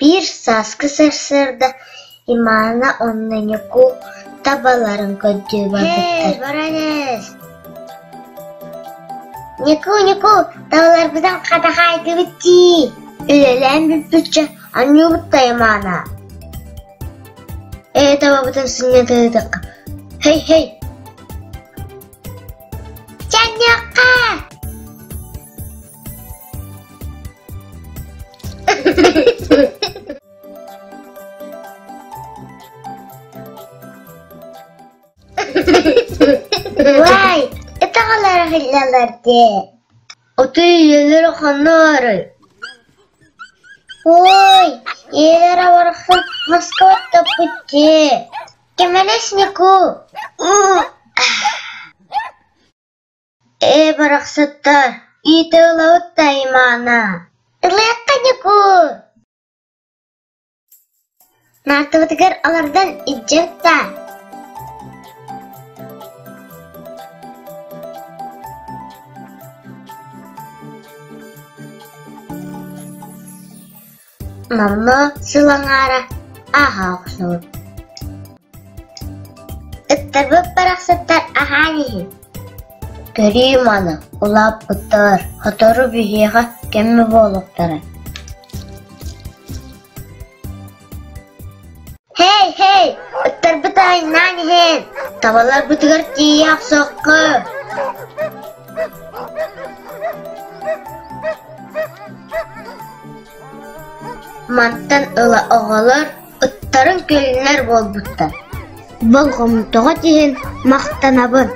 Биир сааскы сарсыарда Имана уонна Ньукуу табаларын көрдүү барбыттар. Баран эс! Ньукуу, Ньукуу, табаларбытын хата хаайдыбыт дии! Үлэлээн бүппүччэ анньыыбыт да Имана. Ээ, табабытын сынньатыытыкка. Хей, хей! Чанньыахха! Уай, ытаҕалара иһиллэллэр дии. Отуй ийэлэрэ ханна баарый? Ой, ийэлэрэ барахсан Москва таппыт дии. Кэмэлэс Ньукуу. Ээ, барахсаттар, иитэ ылабыт да аймаана. Ылыахха Ньукуу. Наартабытыгар олордон илдьэ ытта. Номнуо сыл аҥаара ааһа охсубут. Ыттарбыт барахсаттар аһаан иһин. Көрүү маны, улааппыттар, сотору биһиэхэ кэмэ буолуохтара. Һэй, һэй, ыттарбыт айаннаан иһин, табаларбытыгар тиийэ охсуохха. Мантан ыла оҕолор ыттарын көлүнэр буолбуттар. Болҕомтоҕут иһин махтанабын.